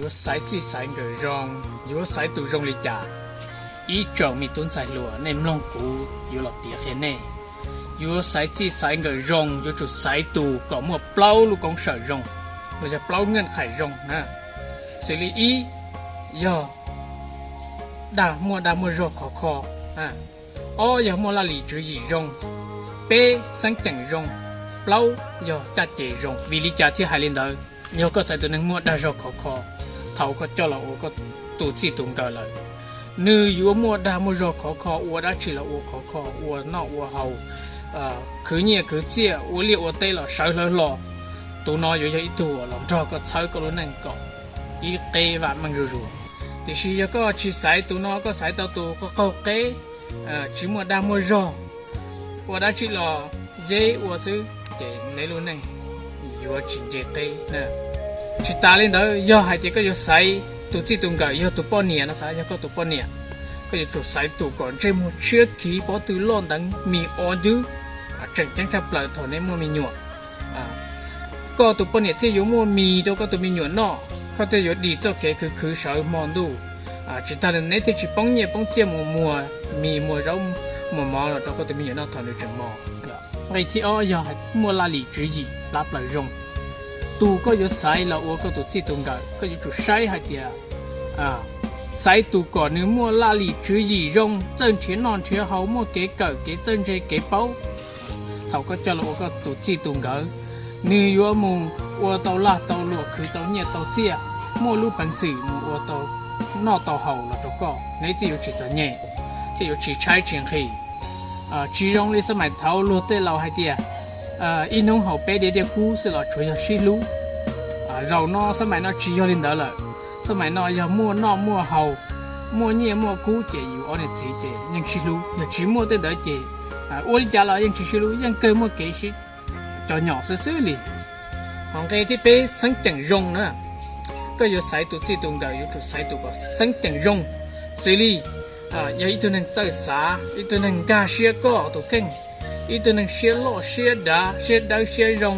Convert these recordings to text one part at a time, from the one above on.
Yuav xaiv txij xaiv nkawm zoo, yuav xaiv tus zoo li cas? Ib tsoom me tub ntxhais hluas, nej mloog kuv yuav los piav qhia nej. Yuav xaiv txij xaiv nkawm zoo, yuav tsum xaiv tus kom muaj plaub lub koob sawm zoo, los yog plaub nkeej qhais zoo na. Xws li ib, yog dag, muaj dag muaj zog khov kho. Ob, yog muaj laj lim tswv yim zoo. Peb, xeeb ceem zoo. Plaub, yog caj ces zoo. Vim li cas thiaj hais li ntawd? Yog koj xaiv tus neeg muaj dag zog khov kho, thaum koj coj los ua koj tus txij tus nkawm lawm, nws yuav muaj dag muaj zog khov kho, ua dab tsi los ua khov kho, ua noj ua haus, khwv nyiaj khwv txiaj, ua liaj ua teb los sawv hlawv hlo. Tus no yuav yog ib tug uas los nrog koj txhawb koj lub neej kom ib qeb vam meej zuj zus. Tiam sis yog koj tsis xaiv tus no, koj xaiv tau tus qaug qaug qeb, tsis muaj dag muaj zog, ua dab tsi los yeb ua xwb, ces neb lub neej yuav tsis nce qeb. Tsis tas li ntawd, yog hais tias koj yuav xaiv tus txij tus nkawm yog tus poj niam no, xav yog koj tus poj niam, koj yuav tsum xaiv tus kom ntsej muag tshiab khiv, pob tw loj nteev, mis o ncwb, tseem ceeb tshaj plaws thaum neb muaj me nyuam. Koj tus poj niam thiaj yuav muaj mis rau koj tus me nyuam noj, koj thiaj yuav dim txoj kev khwv khwv sawv hmo ntuj. Tsis tas li neb thiaj tsis poob nyiaj poob txiaj mus muag mis muag zaub muag mov los rau koj tus me nyuam noj thaum nws tseem mos. Nqe thib ob yog muaj laj lim tswv yim plab plaws zoo. Tus koj yuav xaiv los ua koj tus txij tus nkawm, koj yuav tsum saib hais tias, xaiv tus kom nws muaj laj lim tswv yim zoo, txawj nrhiav noj nrhiav haus, muaj kev kawm kev txawj ntse kev paub. Thaum koj coj los ua koj tus txij tus nkawm, nws yuav mus ua tau lag tau luam, khwv tau nyiaj tau txiaj, muaj lub peev xwm mus ua tau noj tau haus los rau koj, neb thiaj yuav tsis txom nyem, thiaj yuav tsis tshaib tsis nqhis. Tsis zoo li xab maim thaud luag tej laus hais tias, ib hnub haus peb diav diaj kub xwb los tsuav yog sib hlub. Zaum no xab maim no tsis yog li ntawd lawm. Xab maim no yog muaj noj muaj haus, muaj nyiaj muaj kub ces yus ob niam txiv ces yeej sib hlub, yog tsis muaj tej ntawd ces ua li cas los yeej tsis sib hlub, yeej kawg muaj kev sib cov nyom xwb xwb li. Hos nqe thib peb, xeeb ceem zoo na. Koj yuav xaiv tus txij tus nkawm yuav tsum xaiv tus kom xeeb ceem zoo, xws li yog ib tug neeg txawj xav, ib tug neeg nkag siab koj tus kheej, ib tug neeg siab loj siab dav, siab dawb siab zoo,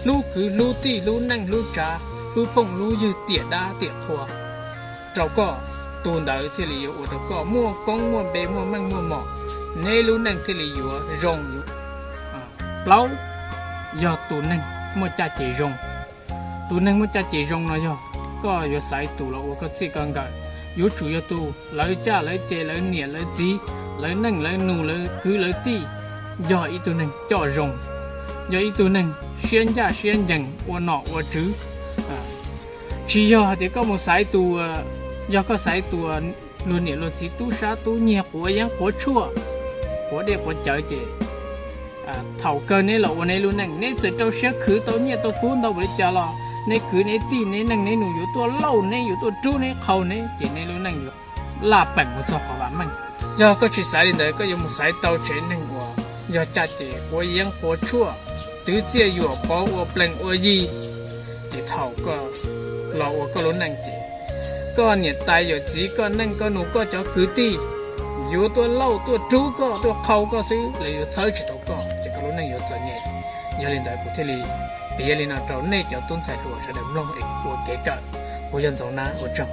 hlub kwv hlub tij, hlub neej hlub tsav, hlub phooj hlub ywg, tiam dab tiam qhua rau koj, tus ntawd thiaj li yuav ua rau koj muaj koob muaj npe, muaj meej muaj mom, neb lub neej thiaj li yuav zoo. Plaub, yog tus neeg muaj caj ces zoo. Tus neeg muaj caj ces zoo no yog koj yuav xaiv tus los ua koj txij koj nkawm, yuav tsum yog tus lawv caj lawv ces, lawv niam lawv txiv, lawv neej lawv nus, lawv kwv lawv tij, yog ib tug neeg coj zoo, yog ib tug neeg siab ncaj siab ncees ua nom ua tswv. Tsis yog hais tias koj mus xaiv tus, yog koj xaiv tus luag niam luag txiv tub sab tub nyiag quav yeeb quav tshuaj, quav dej quav cawv ces thaum kawg neb los ua neb lub neej, neb txawm rau siab khwv tau nyiaj tau kub ntau npaum li cas los neb kwv neb tij, neb neej neb nus yuav tuaj lauj neb, yuav tuaj rub neb qhau neb, ces neb lub neej yuav laj peem mus txog qhov vam meej. Yog koj tsis xaiv li ntawd, koj yuav mus xaiv tau tsev neeg uas yog caj ces quav yeeb quav tshuaj, twv txiaj yuam pov ua plees ua yi, ces thaum koj los ua koj lub neej ces koj niam tais yawm txiv, koj neej koj nus, koj cov kwv tij yuav tuaj lauj tuaj rub koj, tuaj qhau koj xwb, lawv yuav txhawb tsis tau koj, ces koj lub neej yuav txom nyem. Yog li ntawd kuv thiaj li piav li no rau nej cov tub ntxhais hluas sawv daws mloog es ua kev kawm. Kuv yog Ntxoov Nab, ua tsaug.